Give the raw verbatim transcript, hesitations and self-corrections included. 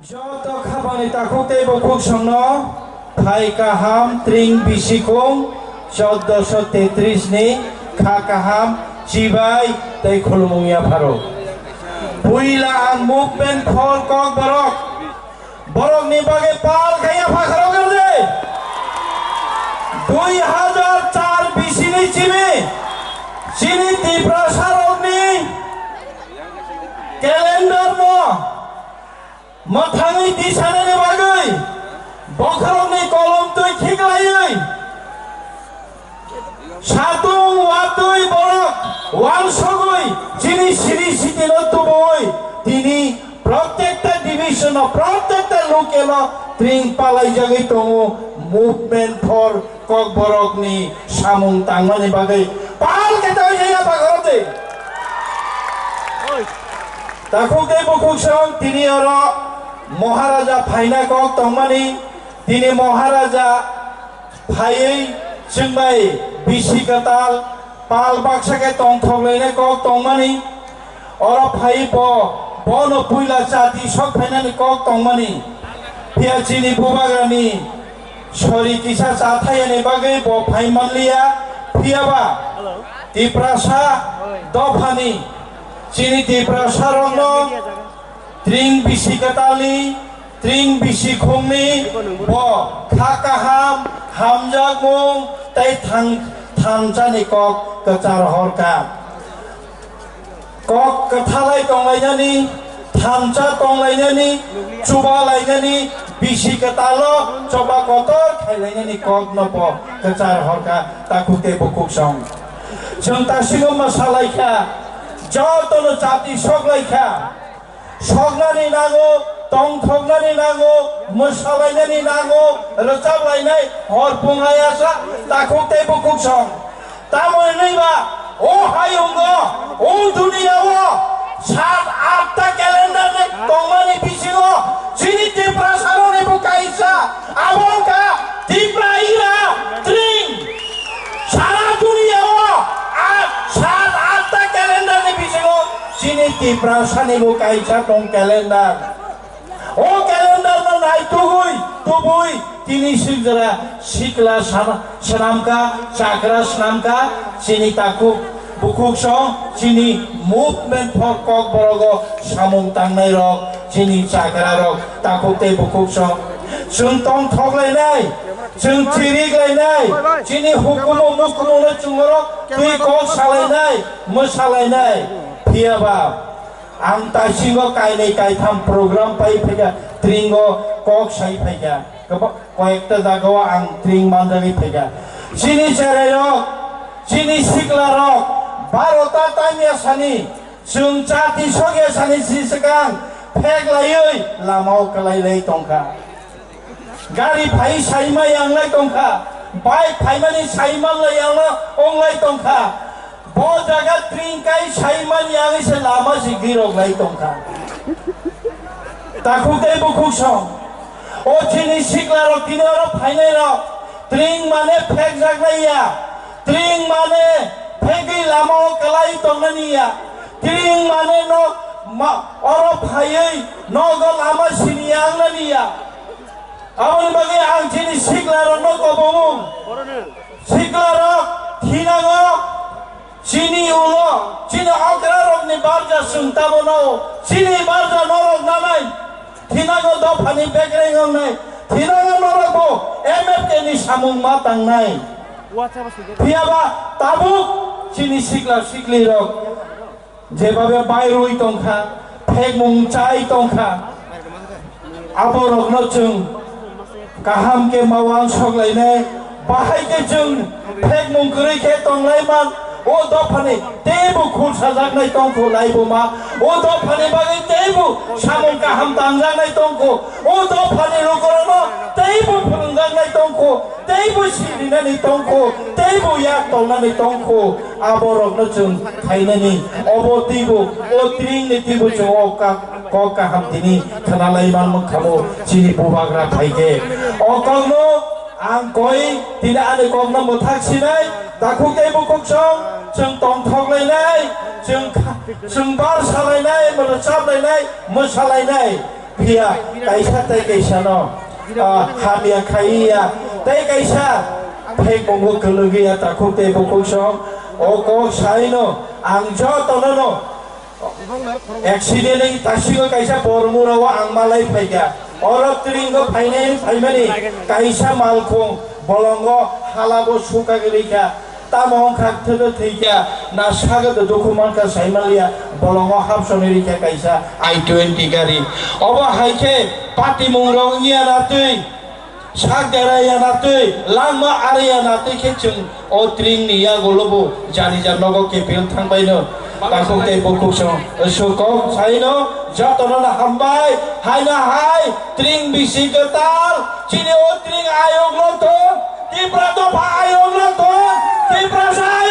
Joto khapangni takhuk tei bukhuk songno phai kaham tring bisikhung chordoso tetris ni kha kaham chibai tei khulumung yapharo. Puila ang movement for Kokborok borokni bagwi pal khe yapha kharo gerde. Dui hazar char bisini chini chini Tiprasarokni calendar no mwthangwi tisanani bagwi bokhorokni kolom twi khiklaiwi satung watwi borok wansogwi chini siri sitino tubuwi tini protekta division o protekta local o tring palaijagwi tongo movement for Kokborokni samung tangmani bagwi pal khe tangwi jaya bagorode. Takhuk tei bukhuk song tini oro Maharaja phaina kok tongmani, tini Maharaja phaiwi chwngbai bisi kwtal pal baksa khe tongthok lainai kok tongmani. Oro phai bo, bono puila chati sok phainani kok tongmani. Phiya chini bubagrani sori kisa cha thaiyani bagwi bo phai manliya. Phiyaba Tiprasa dophani chini Tiprasa rokno tring bisi kwtalni, tring bisi khungni bo kha kaham, hamjakmung tei thang-, thanchani kok kwchar horkha. Kok kwthalai tonglainani, thansa tonglainani, chubalainani, bisi kwtalo choba kotor khailainani kokno bo kwchar horkha takhuk tei bukhuk song. Chwng tasingo mwsalaikha, jotono chati soklaikha. Soknani nango, tongthoknani nango, mwsalainani nango, rwchablainai hor phung ayasa takhuk tei bukhuk song. Tamo hwnwi ba, o hayungo, o duniyao sat atta calendar ni tongmani bisingo chini Tiprasarokni bo kaisa, abo wngkha Tipra ira tring. Sara duniyao a sat atta calendar ni bisingo chini Tiprasani bo kaisa tong calendar. O calendar no nai tugui tubui tini swijra sikla sana-, swnamkha, chakra swnamkha, chini takhuk bukhuk song, chini movement for Kokborogo samung tangnai rok, chini chakra rok, takhuk tei bukhuk song. Chwng tongthok lainai, chwng chirik lainai, chini hukumu mukumu no chwng oro twi kok salainai, mwsalainai. Phiyaba Ang taisingo kainwi kaitham program pai phaikha, tringo kok sai phaikha. Kwba-, koyekta jagao ang tring manjagwi phaikha. Chini cherairok, chini siklarok, barota tangya sani, chwng chati sokya sani si swkang phek laiwi lamao kwlai lai tongkha. Gari phai saima yanglai tongkha, bike phaimani saima lai yangno onglai tongkha. Bo jaga tring kai saimani yangwi se lama si girok lai tongkha. Takhuk tei bukhuk song. O chini siklarok tini oro phainairok tring mane phekjaknai ya. Tring mane phegwi lamao kwlai tongnani ya. Tring mane no ma-, oro phaiwi nogo lama sini yangnani ya. Aboni bagwi ang chini siklarokno kobomung. Siklarok, thinango, chini ulo, chini okrarokni barja chwng tamo nao, chini barja norok nanai. Thinango dophani bekreng wngnai, thinango norokbo M F K ni samung ma tangnai. Phiyaba tabuk chini sikla siklirok jebabe bairwi tongkha, phekmung chai tongkha, aborokno chwng kaham khe mawang soklainai, bahai khe chwng phekmung kwrwi khe tonglaiman, o dophani teibo khulsajaknai tongkho laibuma, o dophani bagwi teibo samung kaham tangjaknai tongkho, o dophani lukurokno teibo phwrwngjaknai tongkho, teibo sirinani tongkho, teibo yak tongnani tongkho, aborokno chwng khainani, obo teibo, o tringni teibo chwng o ka-, kok kaham tini khwnalai man mankha bo chini bubagra phaikhe. O kokno ang koi tini ani kokno mwthak sinai, takhuk tei bukhuk song, chwng tongthok lainai, chwng kha-, chwng bar salainai, mwrwchap lainai, mwsalainai. Phiya kaisa tei kaisa no, ah, hamya khaiya tei kaisa phek bongo kwlwgwi ya takhuk tei bukhuk song o kok sai no ang joto no no accident ni tasingo kaisa bor mura o ang malai phaikha. Oro tring o phainai phaimani kaisa malkhung bolongo halabo sukagwi rikha. Tamo wngkha thwdo thwikha, na sagado dukhu mankha saimanliya, bolongo hapsonwi rikha kaisa I twenty gari. Obo hai khe patimung rok wngya na twi, sak dera ya na twi, langma ari ya na twi khe chwng o tring ni yagulo bo jani ja nogo kepil thangbai no. Takhuk tei bukhuk song sukok sai no jotono no hambai, hai no hai tring bisi kwtal, chini o tring ayok lo thung, Tipra dopha ayok lo thung, Tiprasa